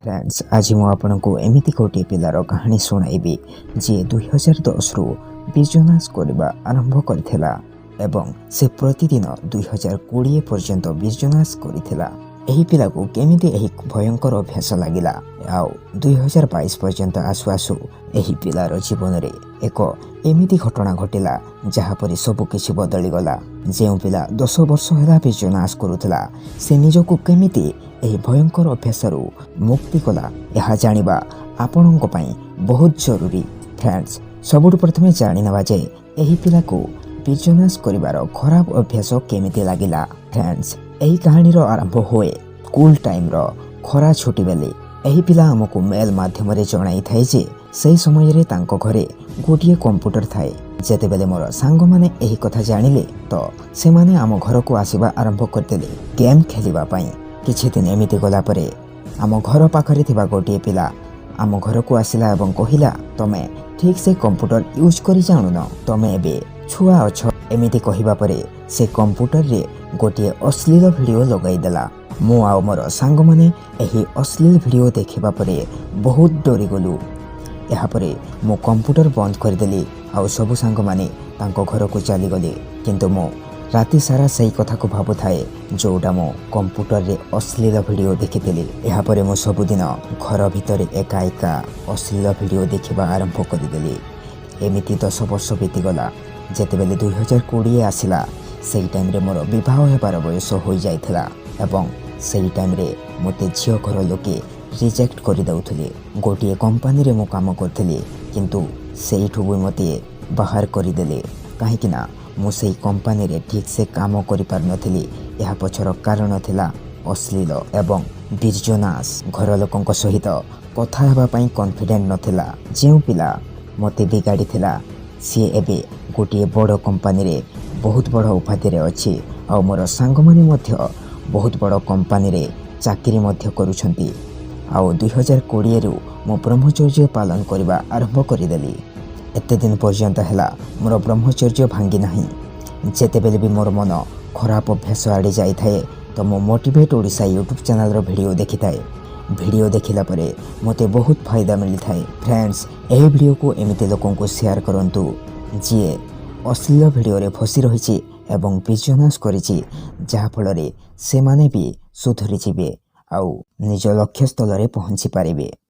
Friends, ଆଜି ମୁଁ ଆପଣଙ୍କୁ ଏମିତି ଗୋଟିଏ ପିଲାର କାହାଣୀ ଶୁଣାଇବି, ଯିଏ 2010ରୁ ବିଜନେସ୍ କରିବା ଆରମ୍ଭ କରିଥିଲା ଏବଂ ସେ ପ୍ରତିଦିନ 2020 ପର୍ଯ୍ୟନ୍ତ ବିଜନେସ୍ କରିଥିଲା। ଏହି ପିଲାକୁ କେମିତି ଏହି ଭୟଙ୍କର ଅଭ୍ୟାସ ଲାଗିଲା ଆଉ 2022 ପର୍ଯ୍ୟନ୍ତ ଆସୁ ଆସୁ ଏହି ପିଲାର ଜୀବନରେ ଏକ ଏମିତି ଘଟଣା ଘଟିଲା, ଯାହାପରେ ସବୁ କିଛି ବଦଳିଗଲା। ଯେଉଁ ପିଲା 10 ବର୍ଷ ହେଲା ବିଜନେସ୍ କରୁଥିଲା, ସେ ନିଜକୁ କେମିତି ଏହି ଭୟଙ୍କର ଅଭ୍ୟାସରୁ ମୁକ୍ତି କଲା, ଏହା ଜାଣିବା ଆପଣଙ୍କ ପାଇଁ ବହୁତ ଜରୁରୀ। ଫ୍ରେଣ୍ଡସ୍, ସବୁଠୁ ପ୍ରଥମେ ଜାଣିନେବା ଯେ ଏହି ପିଲାକୁ ବିଜନେସ୍ କରିବାର ଖରାପ ଅଭ୍ୟାସ କେମିତି ଲାଗିଲା। ଫ୍ରେଣ୍ଡସ୍, ଏହି କାହାଣୀର ଆରମ୍ଭ ହୁଏ ସ୍କୁଲ ଟାଇମ୍ର ଖରା ଛୁଟି ବେଳେ। ଏହି ପିଲା ଆମକୁ ମେଲ୍ ମାଧ୍ୟମରେ ଜଣାଇଥାଏ ଯେ ସେହି ସମୟରେ ତାଙ୍କ ଘରେ ଗୋଟିଏ କମ୍ପ୍ୟୁଟର ଥାଏ। ଯେତେବେଳେ ମୋର ସାଙ୍ଗମାନେ ଏହି କଥା ଜାଣିଲେ, ତ ସେମାନେ ଆମ ଘରକୁ ଆସିବା ଆରମ୍ଭ କରିଦେଲେ ଗେମ୍ ଖେଳିବା ପାଇଁ। କିଛି ଦିନ ଏମିତି ଗଲା ପରେ ଆମ ଘର ପାଖରେ ଥିବା ଗୋଟିଏ ପିଲା ଆମ ଘରକୁ ଆସିଲା ଏବଂ କହିଲା, "ତମେ ଠିକ୍ ସେ କମ୍ପ୍ୟୁଟର ୟୁଜ୍ କରି ଜାଣୁନ, ତମେ ଏବେ ଛୁଆ ଅଛ।" ଏମିତି କହିବା ପରେ ସେ କମ୍ପ୍ୟୁଟରରେ ଗୋଟିଏ ଅଶ୍ଳୀଳ ଭିଡ଼ିଓ ଲଗାଇଦେଲା। ମୁଁ ଆଉ ମୋର ସାଙ୍ଗମାନେ ଏହି ଅଶ୍ଳୀଳ ଭିଡ଼ିଓ ଦେଖିବା ପରେ ବହୁତ ଡରିଗଲୁ। ଏହାପରେ ମୁଁ କମ୍ପ୍ୟୁଟର ବନ୍ଦ କରିଦେଲି ଆଉ ସବୁ ସାଙ୍ଗମାନେ ତାଙ୍କ ଘରକୁ ଚାଲିଗଲେ। କିନ୍ତୁ ମୁଁ ରାତି ସାରା ସେଇ କଥାକୁ ଭାବୁଥାଏ, ଯେଉଁଟା ମୁଁ କମ୍ପ୍ୟୁଟରରେ ଅଶ୍ଳୀଳ ଭିଡ଼ିଓ ଦେଖିଥିଲି। ଏହାପରେ ମୁଁ ସବୁଦିନ ଘର ଭିତରେ ଏକା ଏକା ଅଶ୍ଳୀଳ ଭିଡ଼ିଓ ଦେଖିବା ଆରମ୍ଭ କରିଦେଲି। ଏମିତି 10 ବର୍ଷ ବିତିଗଲା। ଯେତେବେଳେ 2020 ଆସିଲା, ସେଇ ଟାଇମ୍ରେ ମୋର ବିବାହ ହେବାର ବୟସ ହୋଇଯାଇଥିଲା ଏବଂ ସେଇ ଟାଇମ୍ରେ ମୋତେ ଝିଅ ଘର ଲୋକେ ରିଜେକ୍ଟ କରିଦେଉଥିଲେ। ଗୋଟିଏ କମ୍ପାନୀରେ ମୁଁ କାମ କରୁଥିଲି, କିନ୍ତୁ ସେଇଠୁ ବି ମୋତେ ବାହାର କରିଦେଲେ, କାହିଁକିନା ମୁଁ ସେଇ କମ୍ପାନୀରେ ଠିକ୍ସେ କାମ କରିପାରୁନଥିଲି। ଏହା ପଛର କାରଣ ଥିଲା ଅଶ୍ଳୀଳ ଏବଂ ବିଜନେସ୍। ଘର ଲୋକଙ୍କ ସହିତ କଥା ହେବା ପାଇଁ କନଫିଡେଣ୍ଟ ନଥିଲା। ଯେଉଁ ପିଲା ମୋତେ ବିଗାଡ଼ିଥିଲା, ସିଏ ଏବେ ଗୋଟିଏ ବଡ଼ କମ୍ପାନୀରେ ବହୁତ ବଡ଼ ଉପାଧିରେ ଅଛି ଆଉ ମୋର ସାଙ୍ଗମାନେ ମଧ୍ୟ ବହୁତ ବଡ଼ କମ୍ପାନୀରେ ଚାକିରି ମଧ୍ୟ କରୁଛନ୍ତି। ଆଉ 2020ରୁ ମୁଁ ବ୍ରହ୍ମଚର୍ଯ୍ୟ ପାଳନ କରିବା ଆରମ୍ଭ କରିଦେଲି। ଏତେ ଦିନ ପର୍ଯ୍ୟନ୍ତ ହେଲା ମୋର ବ୍ରହ୍ମଚର୍ଯ୍ୟ ଭାଙ୍ଗି ନାହିଁ। ଯେତେବେଳେ ବି ମୋର ମନ ଖରାପ ଅଭ୍ୟାସ ଆଡ଼େ ଯାଇଥାଏ, ତ ମୁଁ ମୋଟିଭେଟ୍ ଓଡ଼ିଶା ୟୁଟ୍ୟୁବ୍ ଚ୍ୟାନେଲ୍ର ଭିଡ଼ିଓ ଦେଖିଥାଏ। ଭିଡ଼ିଓ ଦେଖିଲା ପରେ ମୋତେ ବହୁତ ଫାଇଦା ମିଳିଥାଏ। ଫ୍ରେଣ୍ଡସ୍, ଏହି ଭିଡ଼ିଓକୁ ଏମିତି ଲୋକଙ୍କୁ ସେୟାର କରନ୍ତୁ, ଯିଏ ଅଶ୍ଳୀଳ ଭିଡ଼ିଓରେ ଫସି ରହିଛି ଏବଂ ବିଜନେସ୍ କରିଛି, ଯାହାଫଳରେ ସେମାନେ ବି ସୁଧୁରିଯିବେ ଆଉ ନିଜ ଲକ୍ଷ୍ୟସ୍ଥଳରେ ପହଞ୍ଚି ପାରିବେ।